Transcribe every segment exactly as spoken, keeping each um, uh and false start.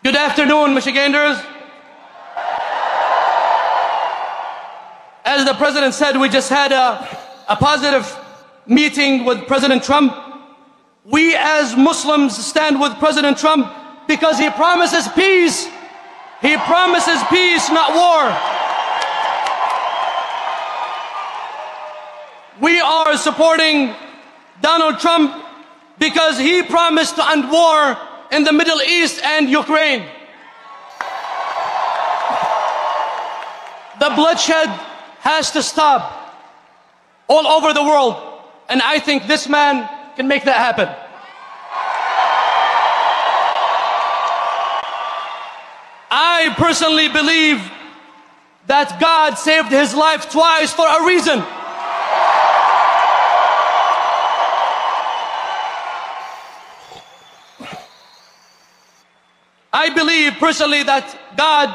Good afternoon, Michiganders. As the president said, we just had a, a positive meeting with President Trump. We as Muslims stand with President Trump because he promises peace. He promises peace, not war. We are supporting Donald Trump because he promised to end war in the Middle East and Ukraine. The bloodshed has to stop all over the world, and I think this man can make that happen. I personally believe that God saved his life twice for a reason. I believe personally that God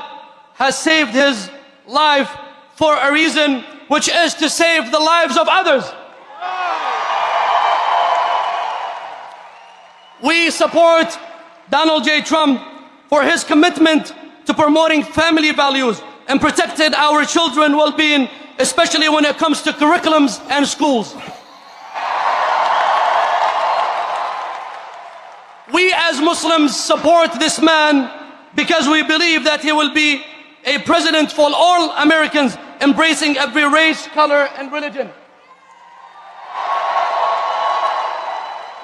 has saved his life for a reason, which is to save the lives of others. We support Donald J. Trump for his commitment to promoting family values and protected our children well-being, especially when it comes to curriculums and schools. We as Muslims support this man because we believe that he will be a president for all Americans, embracing every race, color, and religion.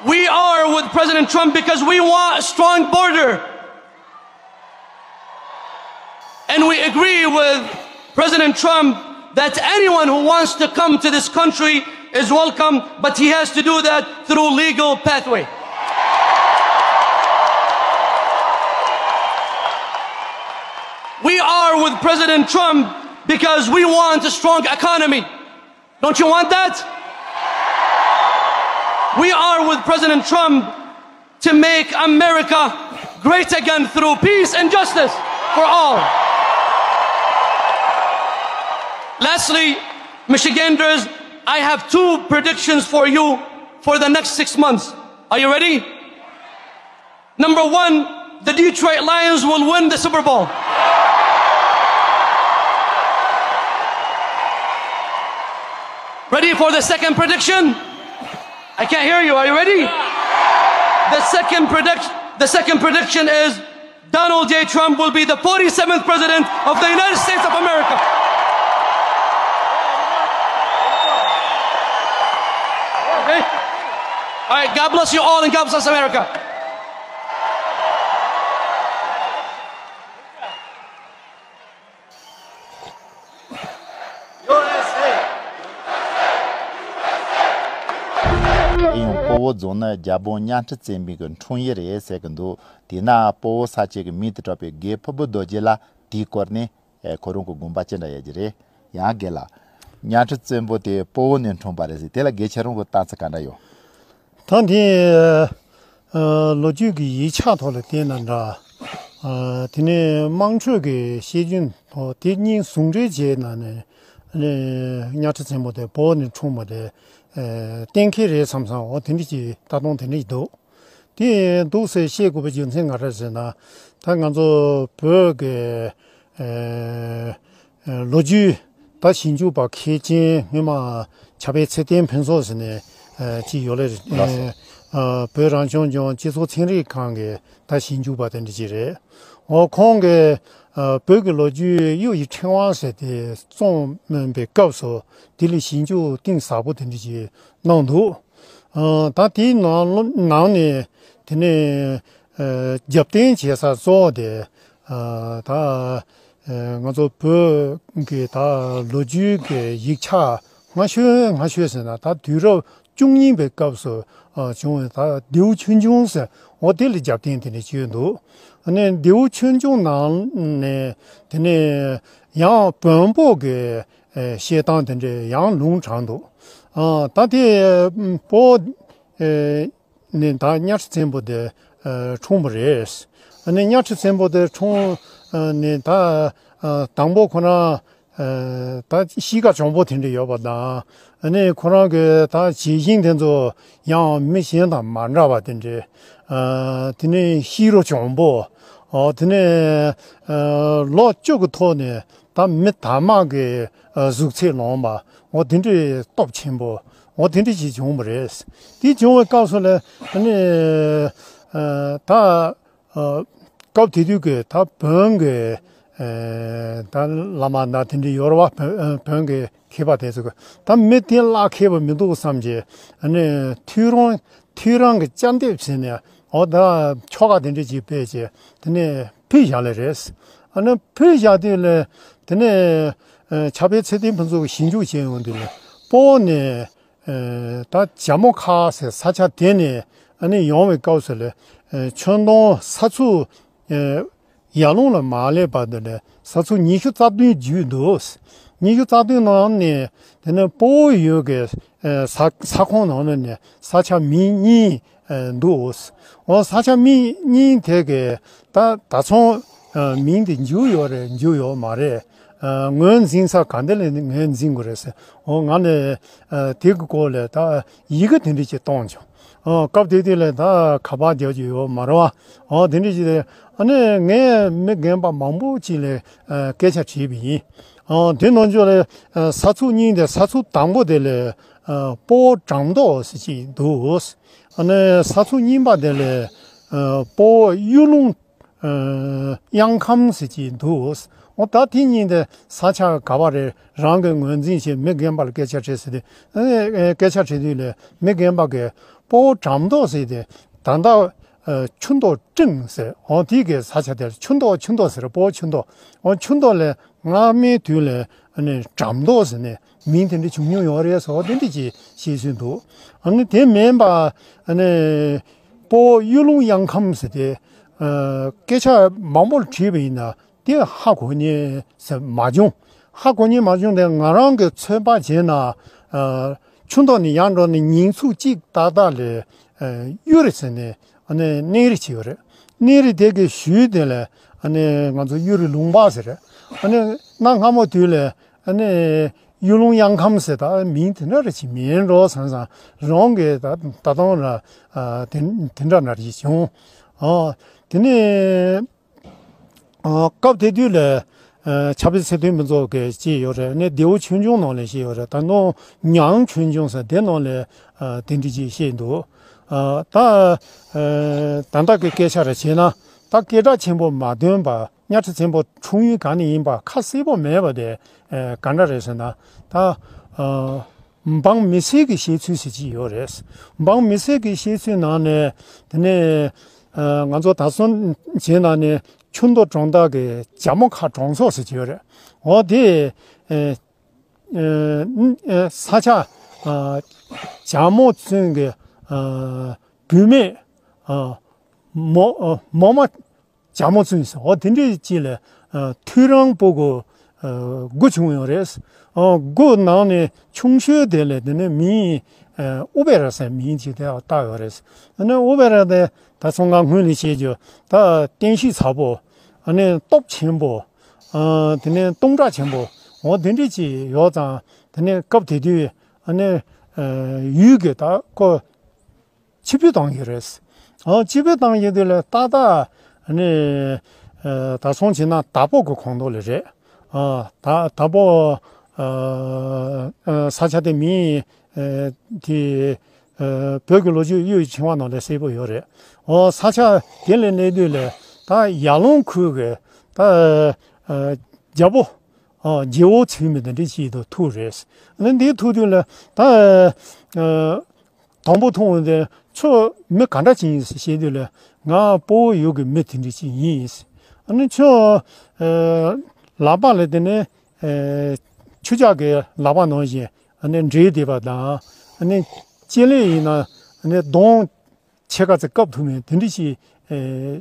We are with President Trump because we want a strong border. And we agree with President Trump that anyone who wants to come to this country is welcome, but he has to do that through legal pathway. We are with President Trump because we want a strong economy. Don't you want that? We are with President Trump to make America great again through peace and justice for all. Lastly, Michiganders, I have two predictions for you for the next six months. Are you ready? Number one, the Detroit Lions will win the Super Bowl. Ready for the second prediction? I can't hear you. Are you ready? The second predict the second prediction is Donald J. Trump will be the forty-seventh president of the United States of America. Okay? All right, God bless you all and God bless America. ཨེ་ཡོང་སྤོ་བོ་རྫོང་ནི་རྒྱལ་པོ་གཉའ་ཁྲི་བཙན་པོའི་གི་འཁྲུངས་ཡུལ་རེད་ཟེར་གི་འདུག་དེས་ན་སྤོ་བོ་ས་ཆའི་གི་མིང་དུ་གྲགས་པའི་དགེ་ཕུར་བུ་རྡོ་རྗེ་ལ་དེའི་སྐོར་ནས་ཁོ་རང་གི་དགོངས་པ་ཅི་འདྲ་ཡོད་ཀྱི་རེད། ཡང་དགེ་ལགས། གཉའ་ཁྲི་བཙན་པོ་དེ་སྤོ་བོ་ནས་འཁྲུངས་པ་རེད་ཟེར། དེ་ལ་དགེ་ཁྱེད་རང་གི་ལྟ་ཚུལ་ག་འདྲ་ཡོད། ད་འདི་ཨ་ལོ་རྒྱུས་ཀྱི་ཡིག་ཆ་ཐོག་ལ་བལྟས་ན་འདྲ། ཨ་དེ་ནས་དམངས་ཁྲོད་ཀྱི་བཤད་རྒྱུན་ཐོག་དེ་གཉིས་ཟུང་འབྲེལ་བྱས་ན་ནས་ཨ་ནི་གཉའ་ཁྲི་བཙན་པོ་དེ་བོད་ནས་འཁྲུངས་པ་དེ་ཨ་གཏན་འཁེལ་རེད་བསམ་བསམ། འོ་དེ་འདྲ་ཅིག་ལྟ་སྟངས་དེ་འདྲ་ཅིག་འདུག་དེ་འདུག་ཟེར་བཤད་དགོས་པའི་རྒྱུ་མཚན་ག་རེ་ཟེར་ན། ད་ང་ཚོ་བོད་ཀྱི་ཨེ་ཨེ་ལོ་རྒྱུས་ད་ཞིབ་འཇུག་པ་མཁས་ཅན་སྔོན་མ་ཕྱག་དཔེ་ཚེ་བརྟན་ཕུན་ཚོགས་ཟེར་ནས་ཨེ་ཅིག་ཡོད་ལེ། ལགས་སོ། ཨེ་ཨ་བོད་རང་སྐྱོང་ལྗོངས་སྤྱི་ཚོགས་ཚན་རིག་ཁང་གི་ད་ཞིབ་འཇུག་པ་དེ་འདྲ་ཅིག་རེད། འོ་ཁོང་གིས་ཨ་བོད་ཀྱི་ལོ་རྒྱུས་གཡུ་ཡི་ཕྲེང་བ་ཟེར་དེ་རྩོམ་པའི་སྐབས་སུ་དེ་ལ་ཞིབ་འཇུག་གཏིང་ཟབ་པོ་དེ་འདྲ་ཅིག་གནང་འདུག་ཨ་ད་དེའི་ནང་ནང་ནས་དེ་ནས་ཨ་རྒྱབ་རྟེན་བྱེད་ས་གཙོ་བོ་དེ་ཨ་ད་ཨ་ང་ཚོ་བོད་ཀྱི་ད་ལོ་རྒྱུས་ཀྱི་ཡིག་ཆ་སྔ་ཤོས་སྔ་ཤོས་ཟེར་ན་ད་དུས་རབས་བཅུ་གཉིས་པའི་སྐབས་སུ་ཨ་བྱུང་བའི་ད་ལྡེའུ་ཆོས་འབྱུང་ཟེར། འོ་དེ་ལ་རྒྱབ་རྟེན་དེ་འདྲ་བྱས་འདུག་ཨ་ནི་ལྡེའུ་ཆོས་འབྱུང་ནང་ནས་དེ་ནས་ཡང་བོན་པོ་གི་ཨེ་བཤད་སྟངས་དེ་འདྲ་ཡང་ལུང་དྲངས་འདུག་ཨ་ད་དེ་ཨམ་བོད་ཨེ་ནས་ད་གཉའ་ཁྲི་བཙན་པོ་དེ་ཨེ་འཁྲུངས་པ་རེད། ཨ་ནི་གཉའ་ཁྲི་བཙན་པོ་དེ་འཁྲུངས་ཨ་ནས་ད་ཨ་དང་པོ་ཁོ་རང་ཨེ་ད་གཤིས་ཀ་གྱོང་པོ་དེ་འདྲ་ཡོད་པ་དང་། ཨ་ནི་ཁོ་རང་གི་ད་བྱད་བཞིན་དེ་ཚོ་ཡང་མི་གཞན་དང་མ་འདྲ་བ་དེ་འདྲ། ཨ་དེ་ནས་ཤེས་རབ་གྱོང་པོ། ཨོ་དེ་ནས་ཨ་ལོ་བཅུ་གི་ཐོག་ནས་ད་མི་དར་མ་གི་ཨ་གཟུགས་ཚད་ལོངས་པ། འོ་དེ་འདྲའི་སྟོབས་ཆེན་པོ། འོ་དེ་འདྲ་ཞིག་བྱུང་བ་རེད། དེ་བྱུང་བའི་སྐབས་སུ་ལ་ཨ་ནི་ཨ་ད་ཨ་སྐབས་དེ་དུས་ཀྱི་ད་བོན་གྱི་ཨ་ད་བླ་མ་ན་དེ་འདྲ་ཡོད་རེད་བ། བོན་བོན་གྱི་མཁས་པ་དེ་ཚོ་གི་ད་མི་དེ་བླ་མཁས་པ་མི་འདུག་བསམ་གྱི། ཨ་ནི་ཐོས་རང་ཐོས་རང་གི་ཅ་འདེབས་ཟེར་ནས། འོ་ད་ཆོ་ག་དེ་འདྲ་ཅིག་སྤེལ་བྱས་དེ་ནས་ཕུལ་བཞག་ལེ་རེད། ཨ་ནི་ཕུལ་བཞག་དུས་ལ་དེ་ནས་ཨ་ཕྱག་དཔེ་ཚེ་བརྟན་ཕུན་ཚོགས་ཀྱིས་ཞིབ་འཇུག་བྱས་ཡོང་དུས་ལ་སྤོ་བོ་ནས་ཨ་ད་ཇ་མོ་ཁ་ཟེར་ས་ཆ་དེ་ནས་ཨ་ནི་ཡོང་བའི་སྐབས་སུ་ལ་ཨ་ཆོས་དུང་ས་ཚུགས་ཨ་ཡར་ཀླུང་ལ་མ་སླེབས་བར་དུ་ལ་ས་ཚུགས་ཉི་ཤུ་རྩ་བདུན་བརྒྱུད་འདུག་ཉི་ཤུ་རྩ་བདུན་ནང་ནས་དེ་ནས་སྤོ་བོ་ཡུལ་གྱི་ཨ་ས་ས་ཁོངས་ནང་ནས་ས་ཆ་མིང་གཉིས་ཨ་འདུག་འོ་ས་ཆ་མིང་གཉིས་དེ་གའི་ད་ད་ཚོང་ཨ་མིང་དེ་འཇུག་ཡོད་རེད་འཇུག་ཡོད་མ་རེད། ཨ་ངོས་འཛིན་ས་ག་འདི་ལ་ངོས་འཛིན་དགོས་རེད་ཟེར། འོ་ང་ནས་ཨ་དེ་གི་སྐོར་ལ་ད་ཡི་གེ་དེ་འདྲ་ཅིག་བཏང་བྱུང་། ཨ་སྐབས་དེ་དུས་ལ་ད་ཁ་པར་རྒྱག་རྒྱུ་ཡོད་མ་རེད་བ། འོ་དེ་འདྲ་ཅིག་རེད། ཨ་ནི་ངས་མི་རྒན་པ་མང་པོ་ཅིག་ལ་ཨ་སྐད་ཆ་དྲིས་པ་ཡིན། ཨ་དེ་ནང་ཆོས་ལ་ཨ་ས་ཚུགས་གཉིས་དེ་ས་ཚུགས་དང་པོ་དེ་ལ་ཨ་སྤོ་བོ་བྲང་ཏོག་ཟེར་ཅིག་འདུག་ཨ་ནི་ས་ཚུགས་གཉིས་པ་དེ་ལ་ཨ་སྤོ་བོ་གཡུ་ལུང་ཨ་གཡང་ཁམས་ཟེར་གྱི་འདུག་འོ་ད་དེ་གཉིས་དེ་ས་ཆ་ག་བ་རེད། རང་གི་ངོས་འཛིན་བྱས་མི་རྒན་པ་ལ་སྐད་ཆ་དྲིས་ཟེར་ཏེ། ཨ་ནི་སྐད་ཆ་དྲིས་དུས་ལ་མི་རྒན་པ་གིས་སྤོ་བོ་བྲང་ཏོག་ཟེར་ཏེ་ད་ལྟ་ཨ་ཆུ་མདོ་སྤྲིན་ཟེར། འོ་དེ་གི་ས་ཆ་དེར་ཆུ་མདོ་ཆུ་མདོ་ཟེར། སྤོ་བོ་ཆུ་མདོ། འོ་ཆུ་མདོ་ལ་སྔ་མའི་དུས་ལ་ཨ་ནི་བྲང་ཏོག་ཟེར་ནས་མིང་དེ་འདྲ་བྱུང་མྱོང་ཡོད་རེད་ཟེར། འོ་དེ་འདྲ་ཅིག་བཤད་སྲོལ་འདུག་ཨ་ནི་དེ་མིན་པ་ཨ་ནི་སྤོ་བོ་གཡུ་ལུང་གཡང་ཁམས་ཟེར་ཏེ་ཨ་སྐད་ཆ་མང་པོ་དྲིས་པ་ཡིན་ན་དེ་ཧ་གོ་མཁན་ཟེར་མ་བྱུང་། ཧ་གོ་མཁན་མ་བྱུང་། དེ་ང་རང་གི་ཚོད་དཔག་བྱས་ན་ཨ་ཆུ་མདོ་ནས་ཡར་འགྲོ་ནས་ཉིན་ཚུགས་གཅིག་ཏག་ཏག་ལ་ཨ་གཡུ་རི་ཟེར་ནས་ཨ་ནི་གནས་རི་ཅིག་ཡོད་རེད། གནས་རི་དེ་གི་གཞུག་དེ་ལ་ཨ་ནི་ང་ཚོ་གཡུ་རི་ལུང་པ་ཟེར་རེད། ཨ་ནི་གནའ་སྔ་མོ་དུས་ལ་ཨ་ནི་གཡུ་ལུང་གཡང་ཁམས་ཟེར་ད་མིང་དེ་འདྲ་རེ་ཅིག་མིན་འགྲོ་བསམ་བསམ། རང་གི་ད་ད་དུང་ལ་ཨ་དེ་དེ་འདྲ་འདྲ་ཅིག་བྱུང་། ཨ་དེ་ནས་ཨ་སྐབས་དེ་དུས་ལ་ཨ་ཕྱག་དཔེ་ཚེ་བརྟན་ཕུན་ཚོགས་ཀྱི་ཅིག་ཡོད་རེད། ཨ་ནི་ལྡེའུ་ཆོས་འབྱུང་ནང་ལ་ཅིག་ཡོད་རེད། ད་ནོ་ཉང་ཆོས་འབྱུང་ཟེར་དེ་ནང་ལ་ཨ་དེ་འདྲ་ཅིག་བཤད་འདུག་ཨ་ད་ཨ་ད་ལྟ་གི་སྐད་ཆ་རེ་བྱས་ན་ད་སྐད་གྲགས་ཆེན་པོ་མ་ཐོན་པ། གཉའ་ཁྲི་བཙན་པོ་འཁྲུངས་ཡུལ་ག་ནས་ཡིན་པ་ཁ་གསལ་པོ་མེད་པ་དེ་ཨ་ག་འདྲ་རེད་ཟེར་ན། ད་ཨ་འབངས་མི་སེར་གྱི་བཤད་ཚུལ་ཟེར་གྱི་ཡོད་རེད། འབངས་མི་སེར་གྱི་བཤད་ཚུལ་ནང་ནས་དེ་ནས་ཨ་ང་ཚོ་ད་གསུམ་བྱས་ན་ནས་ཆུ་མདོ་གྲོང་རྡལ་གྱི་ཇ་མོ་ཁ་གྲོང་ཚོ་ཟེར་གྱི་ཡོད་རེད། འོ་དེ་ཨ་ཨ་ཨ་ས་ཆ་ཨ་ཇ་མོ་བཙུན་གྱི་ཨ་བུད་མེད་ཨ་མོ་ཨ་མོ་མ་ཇ་མོ་བཙུན་ཟེར། འོ་དེ་འདྲའི་ཅིག་ལ་ཨ་ཐོས་རང་སྤོ་བོ་ཨ་དགུ་བྱུང་ཡོད་རེད། ཨ་དགུ་ནང་ནས་ཆུང་ཤོས་དེ་ལ་དེ་ནས་མིང་ ཨུ་བེ་ར་ཟེར་མིང་ཅིག་དེ་བཏགས་ཡོད་རེད། ཨ་ནི་ཨུ་བེ་ར་དེ་ད་སོང་ང་སྔོན་ལ་བཤད་རྒྱུ་ད་བསྟན་བཤིག་ཚ་པོ། ཨ་ནི་སྟོབས་ཆེན་པོ། ཨ་དེ་ནས་གཏུམ་དྲག་ཆེན་པོ། འོ་དེ་འདྲ་ཅིག་ཡོད་ཙང་དེ་ནས་སྐབས་དེ་དུས་ཨ་ནི་ཡུལ་གྱི་ད་ཁོ་ཕྱིར་འབུད་བཏང་ཡོད་རེད། ཨ་ཕྱིར་འབུད་བཏང་ཡོད་དུས་ལ་ཏག་ཏག་ཨ་ནི་ད་སོང་བྱས་ན་དྭགས་པོ་གི་ཁོངས་གཏོགས་ལ་རེད། ཨ་ད་དྭགས་པོ་ཨ་ས་ཆ་དེ་མིང་ཨ་དེ་ཨ་བོད་ཀྱི་ལོ་རྒྱུས་གཡུ་ཡི་ཕྱིན་པ་ནང་ལ་གསལ་པོ་ཡོད་རེད། འོ་ས་ཆ་དེ་ལ་སླེབས་དུས་ལ་ད་ཡར་ཀླུང་ཁུལ་གྱི་ད་ཨ་རྒྱལ་པོ་ཨ་རྗེ་བོ་ཚུལ་མི་དེ་འདྲ་ཞིག་ཏུ་ཐུག་རེད། ཨ་ནི་འདི་ཐུག་དུས་ལ་ད་ཨ་དང་པོ་མཐོང་བ་དེ་ཁྱོད་མི་ག་འདྲ་ཅིག་ཡིན་ཟེར་བཤད་དུས་ལ་ང་སྤོ་བོ་ཡུལ་གྱི་མི་དེ་འདྲ་ཅིག་ཡིན། ཨ་ནི་ཁྱོད་ཨ་ལག་པ་ལ་དེ་ནས་ཨ་ཆུ་ལྕགས་ཀྱི་ལག་པ་ནང་བཞིན་ཨ་ནི་འདྲེས་བསྡད་པ་དང་ཨ་ནི་ལྕེ་ལེ་ཡིན་ན་ཨ་ནི་གདོང་ཕྱེད་ཀ་ཙམ་བཀབ་ཐུབ་མེད་དེ་འདྲ་ཞིག་ཨ་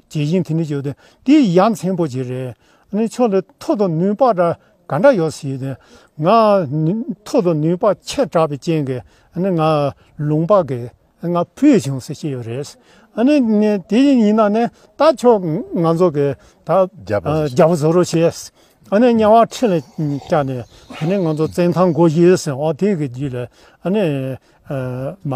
བྱེད་བཞིན་དེ་འདྲ་བྱེད་དུས་དེ་ཡ་མཚན་པོ་ཅིག་རེད། ཨ་ནི་ཁྱོད་ལ་མཐུ་དང་ནུས་པ་འདྲ་ག་འདྲ་ཡོད་ཟེར་དུས་ང་མཐུ་དང་ནུས་པ་ཆེ་དྲགས་པའི་རྐྱེན་གྱིས་ཨ་ནི་ང་ལུང་པ་གི་ང་ཕུད་བྱུང་ཟེར་བཤད་ཡོད་རེད། ཨ་ནི་ནི་དེ་ཡིན་ན་ནི་ད་ཁྱོད་ང་ཚོ་གི་ད་རྒྱབ་པ་ཨ་རྒྱབ་བཟོ་རོགས་བྱས། ཨ་ནི་དམྱལ་བ་ཁྲི་ལ་བཅར་ནས་དེ་ནས་ང་ཚོ་བཙན་ཐང་སྒོ་བཞི་ཟེར་འོ་དེ་གི་རྒྱུད་ལ་ཨ་ནི་ཨ་མ་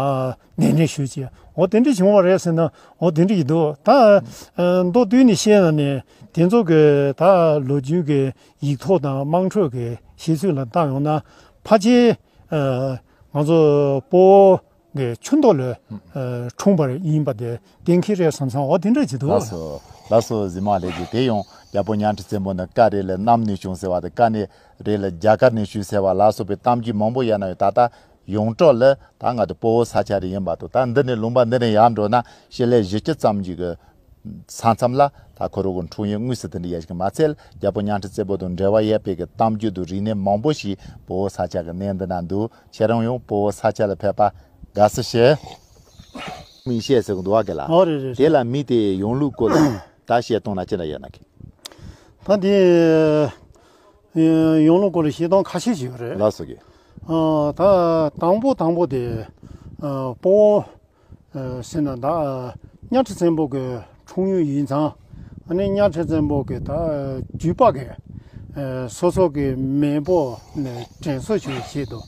ནན་ནན་ཞུས་བྱས་འོ་དེ་འདྲ་བྱུང་བ་རེད་ཟེར་ན་འོ་དེ་འདྲ་ཡིན་འདུག་ད་ཨ་མདོར་བསྡུས་ནས་བཤད་ན་ནི་དེ་ཚོ་གི་ད་ལོ་རྒྱུས་ཀྱི་ཡིག་ཐོག་དང་དམངས་ཁྲོད་ཀྱི་བཤད་ཚུལ་ལ་བལྟ་ཡོང་ན་ཕལ་ཆེར་ཨ་ང་ཚོ་སྤོ་བོ་གི་ཆུ་མདོ་ལ་ཨ་འཁྲུངས་པ་ཡིན་པ་དེ་གཏན་འཁེལ་རེད་བསམ་སོང་། འོ་དེ་འདྲ་ཅིག་འདུག་ལགས་སོ། ལགས་སོ་གཟིགས་མ་ལགས་ཀྱིས་དེ་ཡང་རྒྱལ་པོ་གཉའ་ཁྲི་བཙན་པོ་ནི་ཀ་རེ་ལ་གནམ་ནས་བྱུང་ཟེར་བ་དང་ཀ་ནས་རེ་ལ་རྒྱ་གར་ནས་བྱུང་ཟེར་བ་ལ་སོགས་པའི་གཏམ་རྒྱུད་མང་པོ་ཡོད་ན་ཡང་ད་ལྟ་ཡོངས་གྲགས་ལ་ད་ང་ཚོ་སྤོ་བོ་ས་ཆ་རེ་ཡིན་པ་དང་ད་འདི་ནས་ལུང་པ་འདི་ནས་ཡར་འགྲོ་ན་ཞི་ལི་བཞི་བཅུ་ཙམ་གྱི་གི་ས་མཚམས་ལ་ད་ཁོ་རང་གི་འཁྲུངས་ཡུལ་དངོས་སུ་དེ་འདྲ་ཡོད་ཀྱི་མ་ཚད་རྒྱལ་པོ་གཉའ་ཁྲི་བཙན་པོ་དང་འབྲེལ་བ་ཡོད་པའི་གི་གཏམ་རྒྱུད་དང་རིག་གནས་མང་པོ་ཞིག་སྤོ་བོ་ས་ཆ་གི་གནས་འདི་ན་འདུག་ཁྱེད་རང་ཡང་སྤོ་བོ་ས་ཆ་ལ་ཕེབས་པ་དགའ་བསུ་ཞུ། མིང་བཤད་ཟེར་གི་འདུག་བ་གི་ལ། ཨོ་རེད་རེད་དེ་རེད། ལ་མི་དེ་ཡོང་ལུགས་སྐོར་ལ་ད་བཤད་སྟངས་ན་ཅི་འདྲ་ཡོད་ན་གི། ད་དེ་ཡོང་ལུགས་སྐོར་ལ་བཤད་སྟངས་ཁ་ཤས་ཤིག་ཡོད་རེད། ལགས་སོ་གི། ཨ་ད་དང་པོ་དང་པོ་དེ་ཨ་སྤོ་བོ་ཨ་ཟེར་ན་ད་གཉའ་ཁྲི་བཙན་པོ་གི་འཁྲུངས་ཡུལ་ཡིན་ཙང་ཨ་ནི་གཉའ་ཁྲི་བཙན་པོ་གི་ད་རྒྱུད་པ་གི་ཨ་སོ་སོ་གི་མེས་པོ་ནས་དྲན་གསོ་ཞུ་བའི་ཆེད་དུ་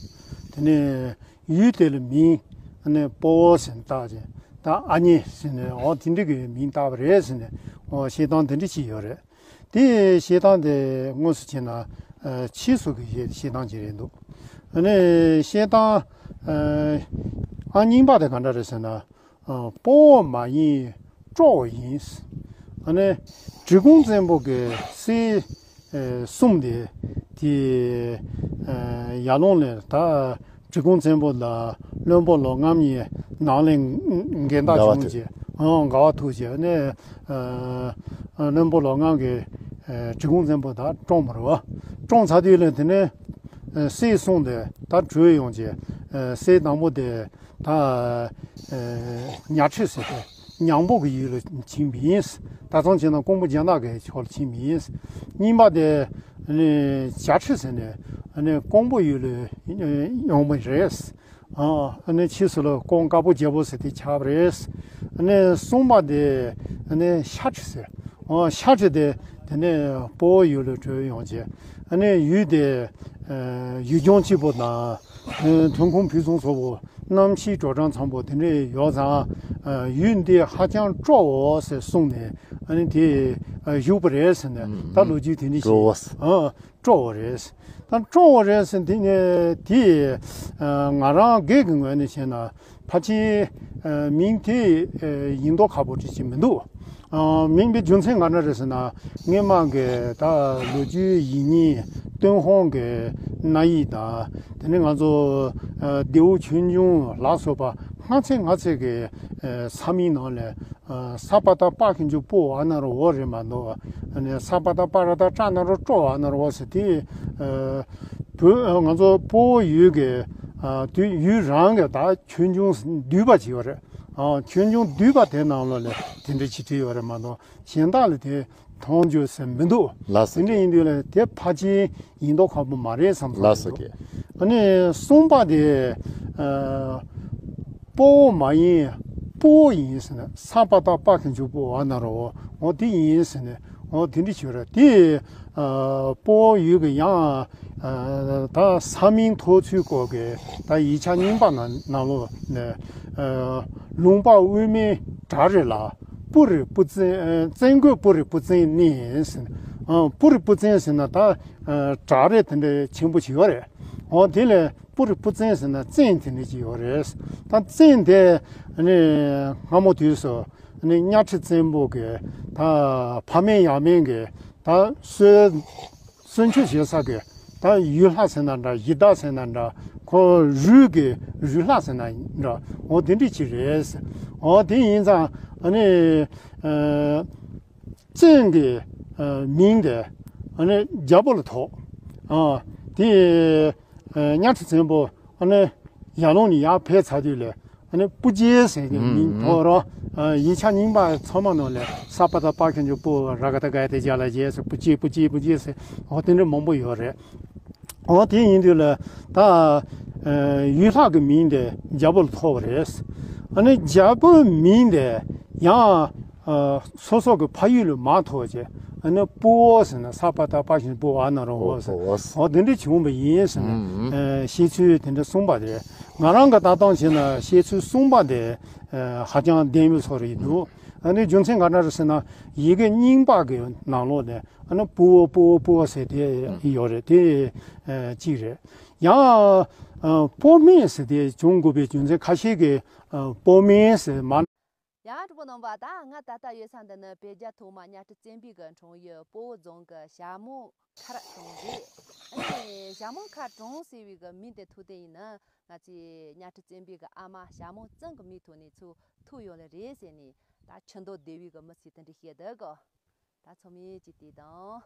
དེ་ནས་ཡུལ་དེ་ལ་མིང་ཨ་ནི་སྤོ་བོ་ཟེར་བཏགས་ཅིང་ད་ཨ་མྱེས་ཟེར་ནས་འོ་དེ་འདྲ་གི་མིང་བཏགས་པ་རེད་ཟེར་ནས་འོ་བཤད་སྟངས་དེ་འདྲ་ཅིག་ཡོད་རེད། དེ་བཤད་སྟངས་དེ་དངོས་སུ་བྱས་ན་ཨ་ཕྱིས་སུ་གི་བཤད་བཤད་སྟངས་ཅིག་རེད་འདུག་ཨ་ནི་བཤད་སྟངས་ཨ་ཨ་རྙིང་པ་དེ་ག་འདྲ་རེད་ཟེར་ན། ཨ་སྤོ་བོ་མ་ཡིན་སྤྲོ་བོ་ཡིན། ཨ་ནི་འབྲི་གུང་བཙན་པོ་གི་སྲས་ཨ་གསུམ་དེ་དེ་ཨ་ཡར་ཀླུང་ལ་ད་འབྲི་གུང་བཙན་པོ་དང་བློན་པོ་ལོ་རྔམ་གཉིས་ནང་ལ་འགལ་ཟླ་དགའ་བ་བྱུང་ཐུག་རྗེས་ཨ་དགའ་བ་ཐུག་རྗེས་ཨ་ནི་ཨ་བློན་པོ་ལོ་རྔམ་གྱིས་ཨ་འབྲི་གུང་བཙན་པོ་ད་བཀྲོངས་པ་རེད་བ། བཀྲོངས་ཚར་དུས་ལ་དེ་ནས་ཨ་སྲས་གསུམ་དེ་ད་བྲོས་ཡོང་རྗེས་ཨ་སྲས་དང་པོ་དེ། ད་ཨ་ཉ་ཁྲི་ཟེར་ཏེ་ཉང་པོ་གི་ཡུལ་ལ་ཕྱིན་པ་ཡིན། ད་ཚང་བྱས་ན་ཀོང་པོ་རྒྱ་ནག་གི་ཕྱོགས་ལ་ཕྱིན་པ་ཡིན། རྙིང་པ་དེ་ནི་བྱ་ཁྲི་ཟེར་ནས་ནི་ཀོང་པོ་ཡུལ་ལ་ཡོང་བ་རེད། ཨ་ནི་ཕྱིས་སུ་ལ་ཀོང་དཀར་པོ་རྒྱལ་པོ་ཟེར་ཏེ་ཆགས་པ་རེད། ནི་གསུམ་པ་དེ་ནི་ཤ་ཁྲི་ཟེར། ཨ་ཤ་ཁྲི་དེ་དེ་ནས་སྤོ་བོ་ཡུལ་ལ་བྲོས་ཡོང་རྗེས་ཨ་ནི་ཡུལ་དེ་ཡུལ་ལྗོངས་སྐྱིད་པོ་དང་ཐོན་ཁུངས་ཕུན་སུམ་ཚོགས་པོ། གནམ་གཤིས་དྲོ་གྲང་འཚམ་པོ་དེ་འདྲས་ཡོད་ཙང་ཡུལ་འདི་ཧ་ཅང་སྤྲོ་བོ་ཟེར་གསུངས་ནས་ཨ་ནི་དེ་བཞུགས་པ་རེད་ཟེར་ནས་ད་ལོ་རྒྱུས་དེ་འདྲས་ཤིག་སྤྲོ་བོ་ཟེར། ཨ་སྤྲོ་བོ་རེད། ད་སྤྲོ་བོ་རེད་ཟེར་དེ་ནས་དེ་ང་རང་སྒེར་གྱི་ངོས་ནས་བཤད་ན་ཕལ་ཆེར་མིང་དེ་ཡིན་མདོག་ཁ་པོ་ཅིག་ཅིག་མི་འདུག་ཨ་མིང་པའི་རྒྱུ་མཚན་ང་འདྲ་རེད་ཟེར་ན་སྔོན་མ་གི་ད་ལོ་རྒྱུས་ཡིག་རྙིང་ཏུན་ཧོང་གི་གནའ་ཡིག་དང་དེ་ནས་ང་ཚོ་ཨ་ལྡེའུ་ཆོས་འབྱུང་ལ་སོགས་པ་སྔ་ཚེ་སྔ་ཚེ་གི་ཨ་ས་མིང་ནང་ལ་ཨ་ས་པ་ཏ་པ་གི་འཇུ་པོ་ཨ་ན་རོ་འོ་རེད་མ་གཏོགས་ཨ་ནི་ས་པ་ཏ་པ་ར་ཏ་ཏྲ་ན་རོ་ཏྲོ་ཨ་ན་རོ་འོ་ཟེར་དེ་ཨ་བོད་ང་ཚོ་སྤོ་བོ་ཡུལ་གི་ཨ་དུས་ཡུལ་རང་གི་ད་ཆོས་འབྱུང་བསྡུས་པ་ཅིག་ཡོད་རེད། ཨ་ཆོས་འབྱུང་བསྡུས་པ་དེ་ནང་ལོགས་ལ་དེ་འདྲ་ཅིག་བྲིས་ཡོད་རེད་མ་གཏོགས་གཞན་དག་ལ་དེ་ མཐོང་རྒྱུ་ཟེར་མི་འདུག་ལགས་སོ། དེ་འདྲ་ཡིན་དུས་ལ་དེ་ཕལ་ཆེར་ཡིན་མདོག་ཁ་པོ་མ་རེད་བསམ་སོང་། ལགས་སོ། ཨ་ནི་གསུམ་པ་དེ། ཨ། སྤོ་བོ་མ་ཡིན། སྤུ་བོ་ཡིན་ཟེར་ནས། ས་པ་ཏ་པ་གི་མཇུག་སྤུ་བ་ན་རོ། འོ་དེ་ཡིན་ཟེར་ནས། འོ་དེ་འདྲ་བྱོས་ར་དེ། ཨ། སྤོ་བོ་ཡུལ་གི་ཡང་། ཨ། ད་ས་མིང་ཐོགས་ཚུལ་སྐོར་གི་ད་ཡིག་ཆ་རྙིང་པ་ནང་ནང་ལོགས་ནས། ཨ། ལུང་པ་དབུས་མའི་བྲག་རི་ལ། སྤུ་རི་སྤུ་རྩེ། ཨ། བཙན་རྒོད་སྤུ་རི་སྤུ་རྩེ་གནས་ཟེར་ནས། ཨ། སྤུ་རི་སྤུ་རྩེ་ཟེར་ན་ད། ཨ། བྲག་རི་དེ་འདྲ་ཆེན་པོ་ཞིག་ཡོད་རེད། འོ་དེ་ལས་སྤུ་རི་སྤུ་རྩེ་ཟེར་ན་རྩེ་དེ་འདྲ་ཅིག་ཡོད་རེད། ད་རྩེ་དེ་ནི་སྔ་མོ་དུས་སུ་ནི་གཉའ་ཁྲི་བཙན་པོ་གི་ད་ཕ་མེས་ཡང་མེས་གི་ད་གསོལ་གསོལ་མཆོད་བྱེད་ས་གི་ད་ཡུལ་ལྷ་ཟེར་ན་འདྲ། གཞི་བདག་ཟེར་ན་འདྲ། ཁོ་རུས་གི་རུས་ལྷ་ཟེར་ན་འདྲ། འོ་དེ་འདྲ་ཅིག་རེད། འོ་དེ་ཡིན་ཙང་ནི། ཨ། བཙན་གྱི་མིང་དེ་རྒྱལ་པོ་ལ་ཐོགས། དེ་གཉའ་ཁྲི་བཙན་པོ་ཡར་ལུང་ནས་ཡར་ཕེབས་ཚར་དུས་ལ་སྤུ་རྒྱལ་ཟེར་གྱི་མིང་ཐོགས་རོགས། ཡིག་ཆ་རྙིང་པ་ཚང་མ་ནང་ལ་ས་པ་ཏ་པ་གི་མཇུག་སྤུ་བོ། ར་ག་བཏགས་རྒ་ཡ་བཏགས་རྒྱ་ལ་རྒྱལ་ཟེར། སྤུ་རྒྱལ་སྤུ་རྒྱལ་སྤུ་རྒྱལ་ཟེར། འོ་དེ་འདྲ་མང་པོ་ཡོད་རེད། འོ་དེ་ཡིན་དུས་ལ་ད་ཡུལ་ལྷ་གི་མིང་དེ་རྒྱལ་པོ་ལ་ཐོགས་པ་རེད། ཨ་ནི་རྒྱལ་པོའི་མིང་དེ་ཡང་སོ་སོ་གི་ཕ་ཡུལ་ལ་མ་ཐོགས་བྱས། ཨ་ནི་སྤུ་བོ་ཟེར་ན་ས་པ་ཏ་པ་གི་མཇུག་སྤུ་བ་ན་རོ་བོ་ཟེར། འོ་དེ་འདྲ་བྱུང་བ་ཡིན་ཟེར་ནས་བཤད་ཚུལ་དེ་འདྲ་གསུངས་པ་རེད། ང་རང་གི་ལྟ་སྟངས་བྱས་ན་བཤད་ཚུལ་གསུངས་པ་དེ་ཧ་ཅང་བདེན་པའི་བཟོ་འདྲ་ཡིན་འདུག་ཨ་ནི་རྒྱུ་མཚན་ག་འདྲ་རེད་ཟེར་ན། ཡི་གེ་རྙིང་པ་གི་ནང་ལོགས་ནས། ཨ་ནི་སྤུ་བོ་སྤུ་བོ་སྤུ་བོ་ཟེར་དེ་ཡོད་རེད། དེ་གཅིག་རེད། ཡང་སྤོ་སྨད་ཟེར་དེ་བྱུང་དགོས་པའི་རྒྱུ་མཚན་ཁ་ཤས་ཀྱིས་སྤོ་སྨད་ཟེར་མ། ཡང་གྲོགས་པོ་རྣམ་པ། ད་ང་ད་ལྟ་ཡོད་ས་འདི་ནི་བོད་རྒྱལ་ཐོག་མ་གཉའ་ཁྲི་བཙན་པོའི་གི་འཁྲུངས་ཡུལ་སྤོ་བོ་རྫོང་གི་ཞྭ་མོ་མཁར་གྲོང་རེད། ཨ་ནི་ཞྭ་མོ་མཁར་གྲོང་ཟེར་བའི་གི་མིང་དེ་ཐོགས་དེ་ཡིན་ན། ང་ཚོའི་གཉའ་ཁྲི་བཙན་པོའི་གི་ཨ་མ་ཞྭ་མོ་བཙན་གི་མིང་ཐོགས་ནས་ཚུར་ཐུག་ཡོད་ལེ་རེད་ཟེར་ནས། ད་ཆུ་མདོ་སྡེ་བའི་གི་མི་ཚོས་དེ་འདྲ་བཤད་འདུག་གོ། ད་ཚོགས་མི་ཅིག་དེ་དང་།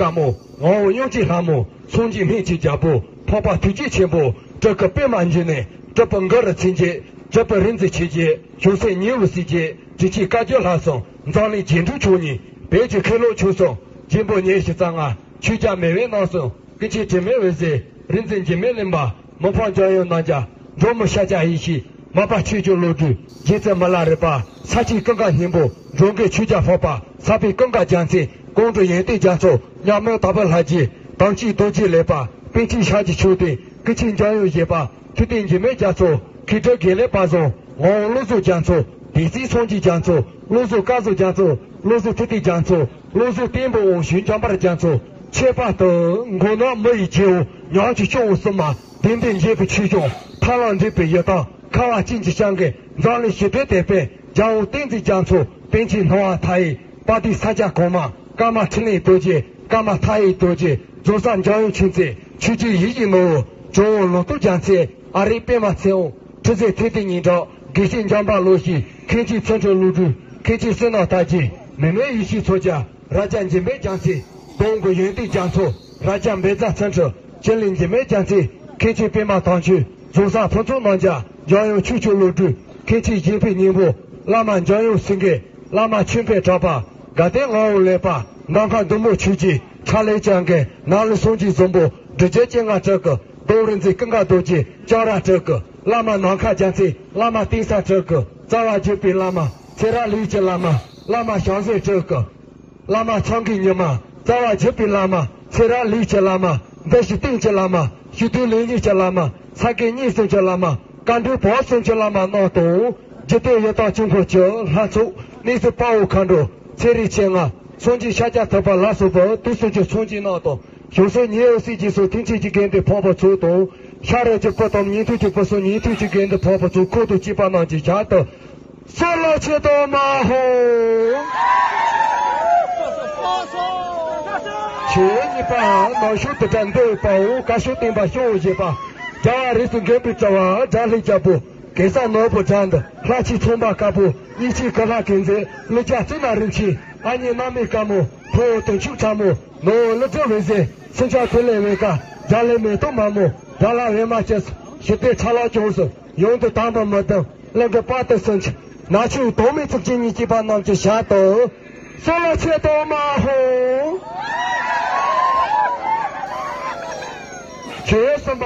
དཀར་མོ། ངག་དབང་སྙིང་རྗེའི་ལྷ་མོ། སངས་རྒྱས་སྨན་གྱི་རྒྱལ་པོ། འཕགས་པ་ཐུགས་རྗེ་ཆེན་པོ། སྤྲུལ་སྐུ་པདྨ་འབྱུང་གནས། སྤྲུལ་པ་གུ་རུ་ཆོས་རྒྱལ། སྤྲུལ་པ་རིག་འཛིན་ཆོས་རྒྱལ། བྱང་སེམས་ཉི་འོད་སྲས་བཅས། འབྲི་ཆུའི་བཀའ་བརྒྱུད་ལྷ་གསུམ། འཛམ་གླིང་རྗེས་འགྲོ་མཆོག་གཉིས། བོད་ཀྱི་མཁན་སློབ་ཆོས་གསུམ། རྗེ་འབངས་ཉི་ཤུ་རྩ་ལྔ། ཆོས་རྒྱལ་མེས་དབོན་རྣམ་གསུམ། ཀུན་མཁྱེན་དྲི་མེད་འོད་ཟེར། རིག་འཛིན་འཇིགས་མེད་གླིང་པ། མི་ཕམ་འཇམ་དབྱངས་རྣམ་རྒྱལ། འབྲོག་མི་ཤཱཀྱ་ཡེ་ཤེས། མར་པ་ཆོས་སྐྱོང་བློ་གྲོས། རྗེ་བཙུན་མི་ལ་རས་པ། ས་སྐྱའི་ཀུན་དགའ་སྙིང་པོ། འགྲོ་མགོན་ཆོས་རྒྱལ་འཕགས་པ། ས་པཎ་ཀུན་དགའ་རྒྱལ་མཚན། ཀོང་སྤྲུལ་ཡོན་ཏན་རྒྱ་མཚོ། ཉག་མོ་དྭགས་པོ་ལྷ་རྗེ། དམ་ཅན་རྡོ་རྗེ་ལེགས་པ། པཎ་ཆེན་ཤཱཀྱའི་མཆོད་རྟེན། ཀུན་མཁྱེན་འཇམ་དབྱངས་བཞད་པ། ཐུབ་བསྟན་འཇིགས་མེད་རྒྱ་མཚོ། མཁས་གྲུབ་དགེ་ལེགས་དཔལ་བཟང་། ངག་དབང་བློ་བཟང་རྒྱ་མཚོ། བདེན་བརྩེ་སངས་རྒྱས་རྒྱ་མཚོ། བློ་བཟང་སྐལ་བཟང་རྒྱ་མཚོ། བློ་བཟང་ཐུབ་བསྟན་རྒྱ་མཚོ། བློ་བཟང་བསྟན་པའི་དབང་ཕྱུག་འཇམ་དཔལ་རྒྱ་མཚོ། ཁྱད་པར་དུ་མགོ་ནག་མི་ཡི་རྗེ་བོ་ཉག་ཆུ་སྐྱོང་བ་གསུམ་མ། བདེན་པའི་འབྱེད་པའི་ཆོས་སྐྱོང་། ཐར་ལམ་འབྲས་བུའི་ཡི་དམ། ཁ་བ་ཅན་གྱི་སྐྱབས་མགོན། འཛམ་གླིང་ཞི་བདེའི་དེད་དཔོན། རྒྱལ་དབང་བསྟན་འཛིན་རྒྱ་མཚོ། པཎ་ཆེན་སྣང་བ་མཐའ་ཡས། དཔལ་ལྡན་ས་སྐྱ་གོང་མ། ཀརྨ་འཕྲིན་ལས་རྡོ་རྗེ། ཀརྨ་མཐའ་ཡས་རྡོ་རྗེ། རྫོགས་སངས་འཇམ་དབྱངས་ཆོས་མཚན། ཆོས་རྗེ་ཡིད་བཞིན་ནོར་བུ། ཇོ་བོ་ལོངས་སྐུ་རྒྱལ་མཚན། ཨ་རིག་པདྨ་ཚེ་དབང་། ཁྲི་ཟུར་ཐུབ་བསྟན་སྙིང་ཁྲག། དགེ་བཤེས་འཇམ་དཔལ་བློ་ཆོས། མཁན་ཆེན་ཚུལ་ཁྲིམས་བློ་གྲོས། མཁན་ཆེན་བསོད་ནམས་དར་རྒྱས། མི་མེད་ཡེ་ཤེས་མཚོ་རྒྱལ། རྭ་རྒྱ་འཇིགས་མེད་རྒྱལ་མཚན། ལྡོང་གི་ཡོན་ཏན་རྒྱ་མཚོ། རྭ་རྒྱ་འབེན་བཟའ་ཚུལ་ཁྲིམས། ཕྱི་གླིང་འཇིགས་མེད་རྒྱལ་མཚན། མཁན་ཆེན་པདྨ་དམ་ཆོས། རྫོགས་སངས་ཕུན་ཚོགས་རྣམ་རྒྱལ། འཇམ་དབྱངས་ཆོས་སྐྱོང་བློ་གྲོས། མཁན་ཆེན་གཞན་ཕན་སྙིང་པོ། བླ་མ་འཇམ་དབྱངས་སེང་གེ། བླ་མ་ཆོས་འཕེལ་གྲགས་པ། དགའ་ལྡན་ངག་དབང་ལེགས་པ། མདའ་མཁར་མདུང་མོ་ཆོས་རྗེ། ཁྲ་ལེ་སྐྱབས་མགོན། ནགས་ལས་སངས་རྒྱས་བཟང་པོ། འབྲི་རྒྱལ་སྤྱན་སྔ་སྤྲུལ་སྐུ། རྡོ་རིག་འཛིན་ཀུན་དགའ་རྡོ་རྗེ། ལྕགས་ར་སྤྲུལ་སྐུ། བླ་མ་ནམ་མཁའ་རྒྱལ་མཚན། བླ་མ་བསྟན་འཛིན་སྤྲུལ་སྐུ། རྩ་བ་རྒྱུད་པའི་བླ་མ། ཚེ་རབས་ལུས་ཀྱི་བླ་མ། བླ་མ་བྱང་སེམས་སྤྲུལ་སྐུ། བླ་མ་འཆང་གི་ཉི་མ། རྩ་བ་རྒྱུད་པའི་བླ་མ། ཚེ་རབས་ལུས་ཀྱི་བླ་མ། འདི་ཕྱི་གཏན་གྱི་བླ་མ། ཕྱི་དོན་ལས་ཉོན་གྱི་བླ་མ། ས་དགེ་བསྙེན་གསུམ་གྱི་བླ་མ། བཀའ་འགྲོའི་བར་གསུམ་གྱི་བླ་མ་རྣམས་དང་། འཇིག་རྟེན་ཡི་དྭགས་ཀྱི་འཁོར་གྱི་ལྷ་ཚོགས། གནས་གསུམ་དཔའ་བོ་མཁའ་འགྲོ། ཚེ་རིང་མཆེད་ལྔ། སངས་རྒྱས་ཤཱཀྱ་ཐུབ་པ་ལ་སོགས་པ་དུས་གསུམ་གྱི་སངས་རྒྱས་རྣམས་དང་། བྱང་སེམས་ཉི་འོད་སྲས་བཅས་སུ་ཐེག་ཆེན་གྱི་དགེ་འདུན་འཕགས་པ་ཚོ་དང་། ཤ་རུས་ཀྱི་བུ་དང་ཉན་ཐོས་ཀྱི་བུ་སོགས་ཉན་ཐོས་ཀྱི་དགེ་འདུན་འཕགས་པ་ཚོ་འཁོར་དང་བཅས་པ་རྣམས་ཀྱི་ཞལ་དུ། གསོལ་ལོ་ཆེ་དོ་མ་ཧོ། ཆོས་ཉིད་པ་ནང་ཤོག་དུ་དྲན་འདོད་པའོ། བཀའ་ཤོག་བསྟན་པ་སྐྱོང་བཞེད་པ། རྒྱལ་བ་རིགས་སུ་འགེམས་པའི་རྩ་བ་དགྲ་ལྷའི་རྒྱལ་པོ། གེ་སར་ནོར་བུ་བྲག་འདི་ལྷ་ཆེན་ཚོང་པ་དཀར་པོ། གཉིས་ཆེན་ཀུན་ལེགས་རྒྱལ་མཚན་ཀླུ་རྒྱལ་བཙུན་མ་རིན་ཆེན། ཨ་མྱེས་གནམ་མེད་དཀར་མོ་ཕུ་བོ་དུང་ཕྱུར་ཁྲ་མོ། ནུ་བོ་ཀླུ་སྒྲུབ་འོད་ཟེར་སེང་ལྕམ་ཐོད་ལེ་བེ་ཀ། དགྲ་ལྷའི་མེ་ཏོག་མ་མོ། དགྲ་ལྷ་པད་མ་སྐྱེས་སོ། ཞི་བདེ་ཁྲ་ལ་གྱོང་སོ། ཡོངས་འདུ་དམ་པ་མི་ལྡན་གླིང་གི་དཔའ་རྟུལ་སུམ་ཅུ། ནག་ཆུ་དོན་མེད་གཙུག་ཆེན་གཉིས་སྐྱེས་པ་རྣམས་ཀྱི་ཞལ་དུ། གསོལ་ལོ་ཆེ་དོ་མ་ཧོ། ཆོས་གསུམ་པ།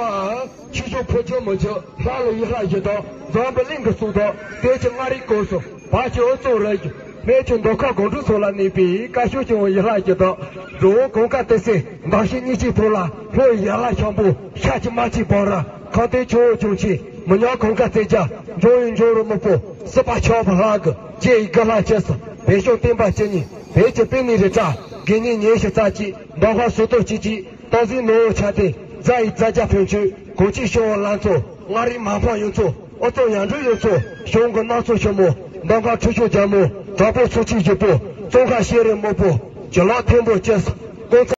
ཆོས་སྐྱོང་ཕོ་རྒྱུད་མོ་རྒྱུད་ལྷ་ལ་ཡུལ་ལྷ་བཞི་དང་འཛམ་བུ་གླིང་གི་གཙུག་ཏོར་དེ་ཀྱི་མངའ་རིས་སྐོར་སོ། བར་གྱི་འོ་ཙོ་རི་རྒྱུད་སྨད་ཀྱི་མདོ་ཁམས་སྒང་དྲུག་སོགས་ལ་གནས་པའི་བཀའ་ཤོག་སྐྱོང་བའི་ཡུལ་ལྷ་བཞི་དང་། རི་བོ་གངས་དཀར་ཏི་སེ་འདབ་བཞི་གཉིས་ཀྱི་ཐོག་ལ་ལྷོ་ཡི་ཡར་ལྷ་ཤམ་པོ། ཤར་གྱི་རྨ་ཆེན་བང་ར། ཁམས་སྟོད་ཆུ་བོ་ལྗོངས་ཆེན། མི་ཉག་གངས་དཀར་རྩེ་རྒྱལ། འབྱུང་བའི་འབྱུང་རུ་སྨུག་པོ། སྲིད་པ་ཆགས་པ་ལྷ་དགུ། རྗེ་ཡི་དགུ་ལྷ་སྐྱེས་སོ། བོད་གཞུང་བསྟན་པ་བཅུ་གཉིས། བོད་ཀྱི་དཔེ་ནི་རི་བྲག་དགེ་བསྙེན་ཉི་ཤུ་རྩ་གཅིག་མདོ་ཁམས་སུམ་སྟོང་ཆིག་གཅིག་སྟག་གཟིག་ནོར་བུ་ཆ་ཏེ། རྫ་ཡི་རྫ་རྒྱ་ཕན་ཆོད། གངས་ཅན་ཤོ་བོ་ལ་མཚོ། མངའ་རིས་མ་ཕམ་གཡུ་མཚོ། ཨུ་ཚོ་ཡར་འབྲོག་གཡུ་མཚོ། གཞུང་གི་གནམ་མཚོ་ཆེན་མོ། མདོ་ཁམས་ཁྲི་ཤོར་རྒྱལ་མོ། དྲག་པོ་ཚོ་ཆེན་བཞི་པོ། ཙོང་ཁ་ཤེས་རིག་སྨུག་པོ། བྱི་ལོ་ཐེམ་པོ་སྐྱེས་སོ། ཀོང་ཚ།